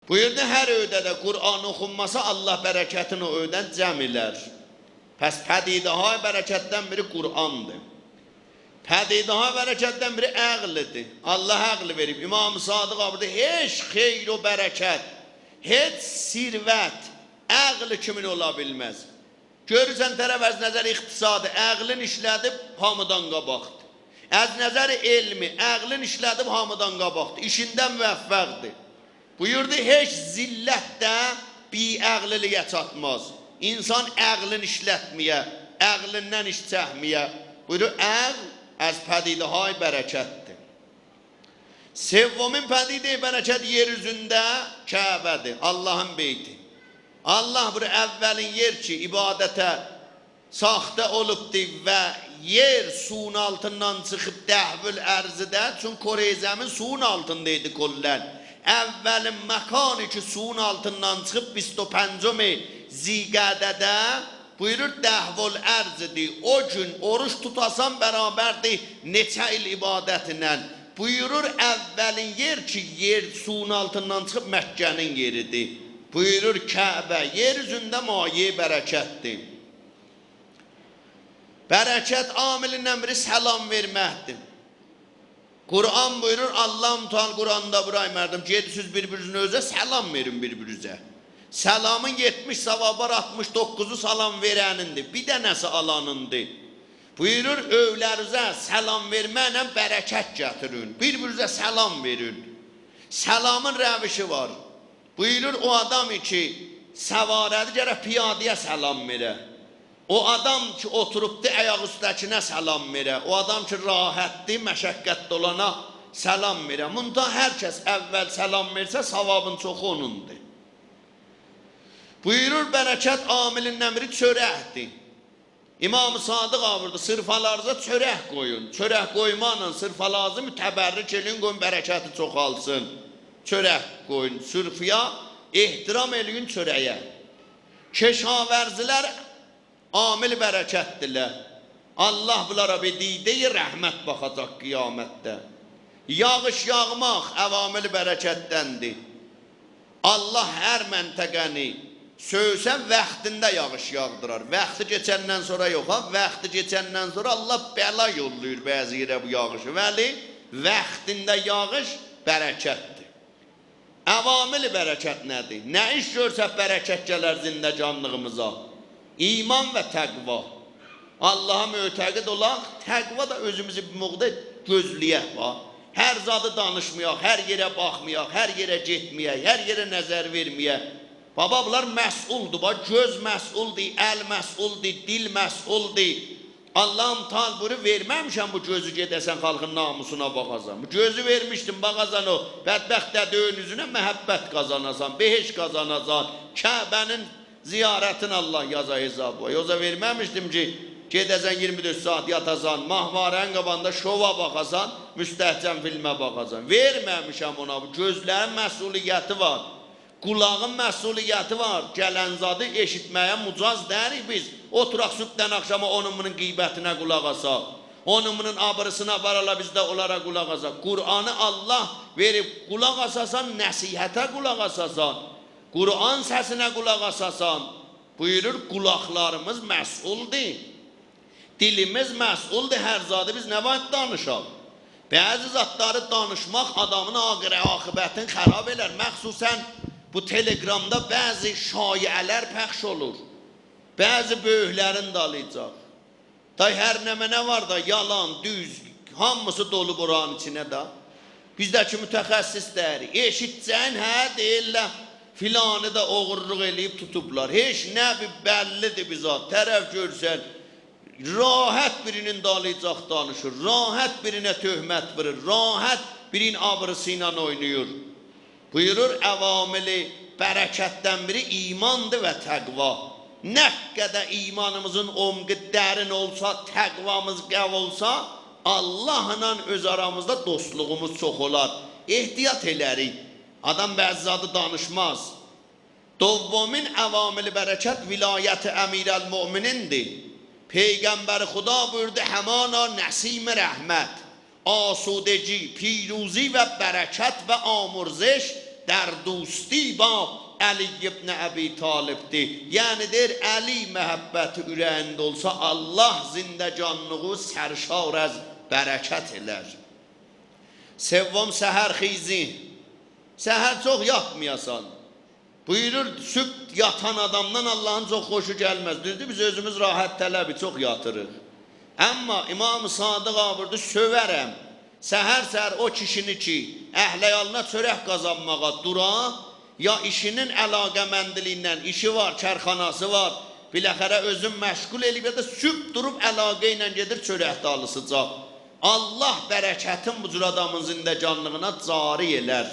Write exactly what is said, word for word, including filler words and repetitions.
بویوردو، هر ائوده ده قرآن اوخونماسا، الله برکتین او ائودن جمع ائلر. پس پدیده‌های برکتدن بیری قرآندیر. پدیده‌های برکتدن بیری عقلدیر. الله عقل وئریب. امام صادق بویوردو، هئچ خیر و برکت، هئچ ثروت عقل کیمین اولا بیلمز. گؤرورسن، طرف از نظر اقتصادی عقلین ایشله‌دیب، هامیدان قاباقدیر. از نظر علمی عقلین ایشله‌دیب، هامیدان قاباقدیر. ایشینده موفقدیر. بویوردو، هئچ ذلت ده بی‌عقللیگه چاتماز. انسان عقلین ایشلتمه‌یه، عقلیندن ایش چکمه‌یه. بویورور، عقل از پدیده‌های برکتدیر. سومین پدیده‌ی برکت یئر اوزونده کعبه‌دیر، اللهین بیتی. الله بویورور، اولین یئر کی عبادته ساخته اولوبدو و یئر سویون آلتیندان چیخیب دحوالارضده، چون کره‌ی زمین سویون آلتیندا ایدی کلاً. اولین مکانی کی سویون آلتیندان چیخیب، بیست و پنجم ذی‌قعده‌ده، بویورور، دحوالارضدیر. او گون اوروج توتاسان برابردیر نئچه ایل عبادتینن. بویورور، اولین یئر کی یئر سویون آلتیندان چیخیب مکه‌نین یئریدیر. بویورور، کعبه یئر اوزونده مایه‌ی برکتدیر. برکت عاملیندن بیری سلام وئرمکدیر. قرآن بویورور، الله متعال قرآندا بویورور، آی مردم، گئدیسیز بیر-بیرینیزین ائوینیزه، سلام وئرین بیر-بیرینیزه. سلامین یئتمیش ثوابی وار، آلتمیش دوققوزو سلام وئرنیندیر، بیر دنه‌سی آلانیندیر. بویورور، ائولرینیزه سلام وئرمکله برکت گتیرین، بیر-بیرینیزه سلام وئرین. سلامین روشی وار. بویورور، او آدام کی سواره‌دیر، گرک پیاده‌یه سلام وئره. او آدام کی اوتوروبدور، آیاق اوسته‌کینه سلام وئره. او آدام کی راحتدیر، مشقتده اولانا سلام وئره. بوندا هر کس اول سلام وئرسه، ثوابین چوخو اونوندور. بویورور، برکت عاملیندن بیری چؤرکدیر. امام صادق بویوردو، سفره‌لرینیزه چؤرک قویون. چؤرک قویماقلا سفره‌لرینیزی متبرک ائله‌یین، قویون برکتی چوخالسین. چؤرک قویون سفره‌یه، احترام ائله‌یین چؤره‌یه. کشاورزلر عامل برکتدیرلر. الله بونلارا بیر دیده‌ی رحمت باخاجاق قیامتده. یاغیش یاغماق عوامل برکتدندیر. الله هر منطقه‌نی سؤیسه واختیندا یاغیش یاغدیرار. واختی کئچندن سونرا یوخ ها، واختی کئچندن سونرا الله بلا یوللاییر بعضی یئره بو یاغیشی. ولی واختیندا یاغیش برکتدیر. عوامل برکت نه‌دیر؟ نه ایش گؤرسک برکت گلر زندگانلیغیمیزا؟ ایمان و تقوا. اللها معتقد اولاق، تقوا دا اؤزوموزو بیر مقدار گؤزله‌یک، باخ. هر زادی دانیشمایاق، هر یئره باخمایاق، هر یئره گئتمه‌یک، هر یئره نظر وئرمه‌یک. بابا، بونلار مسئولدور، باخ، گؤز مسئولدور، ال مسئولدور، دیل مسئولدور. الله متعال بویورور، وئرمه‌میشم بو گؤزو گئده‌سن خالقین ناموسونا باخاسان. بو گؤزو وئرمیشدیم باخاسان او بدبخت دده‌نین اوزونه، محبت قازاناسان، بهشت قازاناسان، کعبه‌نین زیارتین الله یازا حسابیوا. یوخسا وئرمه‌میشدیم کی گئده‌سن ایگیرمی دؤرد ساعت یاتاسان، ماهواره‌نین قاباغیندا شووا باخاسان، مستهجن فیلمه باخاسان. وئرمه‌میشم اونا، بو گؤزلرین مسئولیتی وار. قولاغین مسئولیتی وار. گلن زادی ائشیتمه‌یه مجاز دئییریک بیز. اوتوراق صبحدن آخشاما اونون بونون غیبتینه قولاق آساق، اونون بونون آبیریسینی آپارالا، بیز ده اونلارا قولاق آساق. قرآنی الله وئریب قولاق آساسان، نصیحته قولاق آساسان، قرآن سسینه قولاق آساسان. بویورور، قولاقلاریمیز مسئولدور. دیلیمیز مسئولدور، هر زادی بیز نه وار دانیشاق؟ بعضی زادلاری دانیشماق آدامین آخر عاقبتینی خراب ائلر. مخصوصاً بو تلگرامدا بعضی شایعه‌لر پخش اولور. بعضی بؤیوکلرین دالیجاق. دای هر نمنه وار دا، یالان، دوز، هامیسی دولوب اورانین ایچینه ده. بیز ده کی متخصص دئییریک. ائشیتجه‌یین، هه، دئییرلر، فلانی دا اوغورلوق ائله‌ییب توتوبلار. هئچ نه بیر بللیدیر بیزه. طرف گؤرسن، راحت بیرینین دالیجاق دانیشیر، راحت بیرینه تهمت وورور، راحت بیرینین آبیریسی ایله اویناییر. بویورور، عوامل برکتدن بیری ایماندیر و تقوا. نه قدر ایمانیمیزین عمقو درین اولسا، تقوامیز قوی اولسا، اللهلا اؤز آرامیزدا دوستلوغوموز چوخ اولار. احتیاط ائلریک. آدام بعضی زادی دانیشماز. دومین عوامل برکت ولایت امیرالمؤمنین‌دیر. پیغمبر خدا بویوردو، همانا نسیم رحمت، آسودگی، پیروزی و برکت و آمرزش در دوستی با علی ابن ابی‌طالب‌دیر. یعنی دئییر، علی محبتی اوره‌یینده اولسا، الله زندگانلیغی سرشار از برکت ائلر. سوم، سحرخیزی. سحر چوخ یاتمایاسان. بویورور، صبح یاتان آدامدان اللهین چوخ خوشو گلمز. دوزدور، بیز اؤزوموز راحت‌طلبیک، چوخ یاتیریق. اما امام صادق آقا بویوردو، سؤورم سحر-سحر او کیشینی کی، اهل عیالینا چؤرک قازانماغا دورا، یا ایشینین علاقه‌مندلیگیندن، ایشی وار، کارخاناسی وار، بالاخره اؤزون مشغول ائله‌ییب، یا دا صبح دوروب علاقه ایله گئدیر چؤرک دالیسیجا. الله برکتین بو جور آدامین زندگانلیغینا جاری ائلر.